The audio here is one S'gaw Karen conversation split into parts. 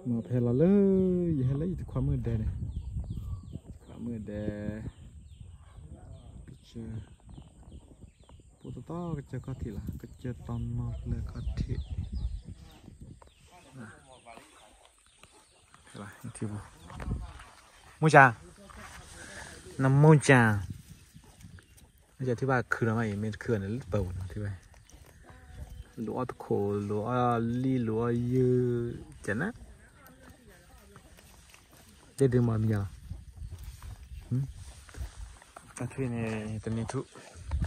မ့ၢ်ဖဲလီၤလၢ ယဟဲလၢယတခွါမုၣ်ဒဲန့ၣ်, တခွါမုၣ်ဒဲ, ကစၢၢ်, ပူတတီကစၢၢ်ခီၣ်ထံးလီၤ, ကစၢၢ်တီနီၢ်ပျဲၢ်ခီၣ်ထံး, မူစါ, နမူစါ, မူစါထံၣ်ဘၣ်ခုနီၤမးအံၤ မ့ၢ်တခုဘၣ်န့ၣ် လၢပၢ်ပူၤနီၤထံၣ်ဘၣ်, လူၤအီၣ်တခိး လူၤအီၣ်လံၣ် လူၤအီၣ်ယုၢ်, ကနၣ်, တဲဒုးမၤမံၤလီၤ, တၢ်ထွံၣ်န့ၣ် တနံၤထူၣ်,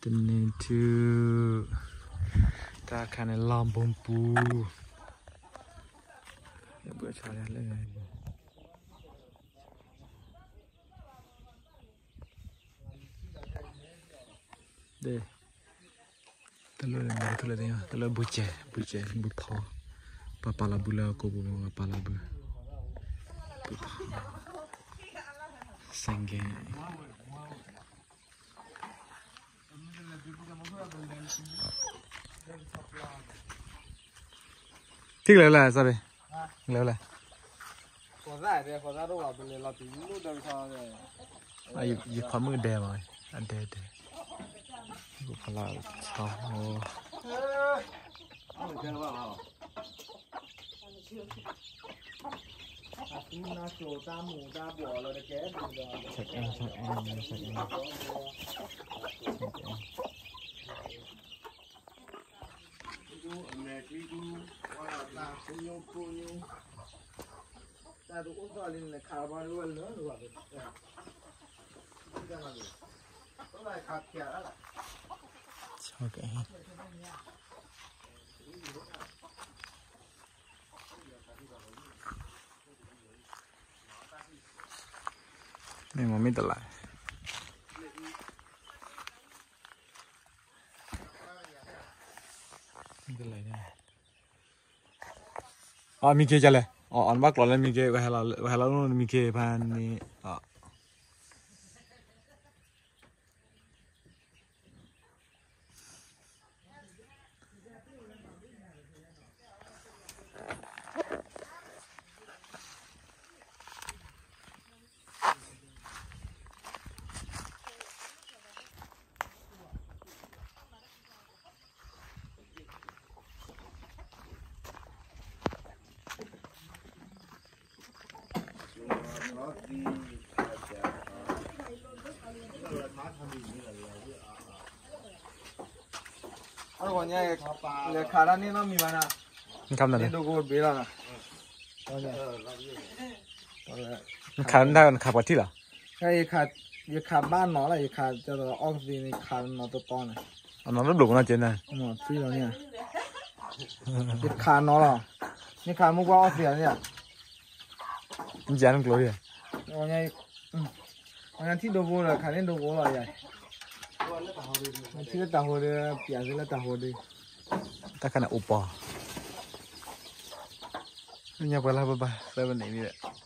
တနံၤထူၣ်, တၢ်ခါန့ၣ် လီၤဘိပူၤ, ဘုအဆီလၢ တလိၣ် တလိၣ်ဘုကဲ, ဘုကဲ ဘုဖီ, ပှၤပာ်လီၤဘုလၢကိာ်ပူၤ ပှၤပာ်လီၤဘု, ဘုဖီ, စဲၣ်ကဲ, ထံၣ်ကလဲၤလဲၣ် စၢ်ဘ့ၣ်, လဲၤလဲၣ်, ယခွါမုၣ်ဒဲမး, အဒဲဒဲ, ဖလၢဆီ, မ့ၢ်မ့ၢ်တလၢ်, မ့ၢ်တလၢ်, အမံၤက့ၤကလဲၣ်, အီၤနဘၣ်ကျိးလၢမံၤက့ၤ, ဝဲဟဲလီၤလၢမံၤက့ၤဖဲန့ၣ်, အဝဲညါ လဲၤခးတၢ်န့ၢ်နီတမံၤဘၣ်နၤ, နဒိကအိၣ်တဘ့ၣ်လီၤနၤ, နခးနခးပှၤထံၣ်လီၤ, ယခးဘၣ်နီၤလီၤ, ယခးကၠီအီၣ်ကသံန့ၣ် ခးနီတတီန့ၣ်, အနီတဘျီကနီၤကဲနၤ, ယခးနီၤလီၤ, မ့ၢ်ခးမုၢ်ပှၢ်အီၣ်သံလီၤန့ၣ်, မ့ၢ်နကျိၤ, အဝဲညါထံၣ်ဒိကအိၣ်ဒီး ခးန့ၢ်ဒိကအိၣ်လီၤယၤ, ထံၣ်လၢတၢ်ဟိဒီး ပျးသုလၢတၢ်ဟိဒီး, တၢ်ခါန့ၣ်အိၣ်ပီၤ, လၢညါပှၤလၢဘၣ်ဘၣ်သၢပနံၣ်န့ၣ်ဒီး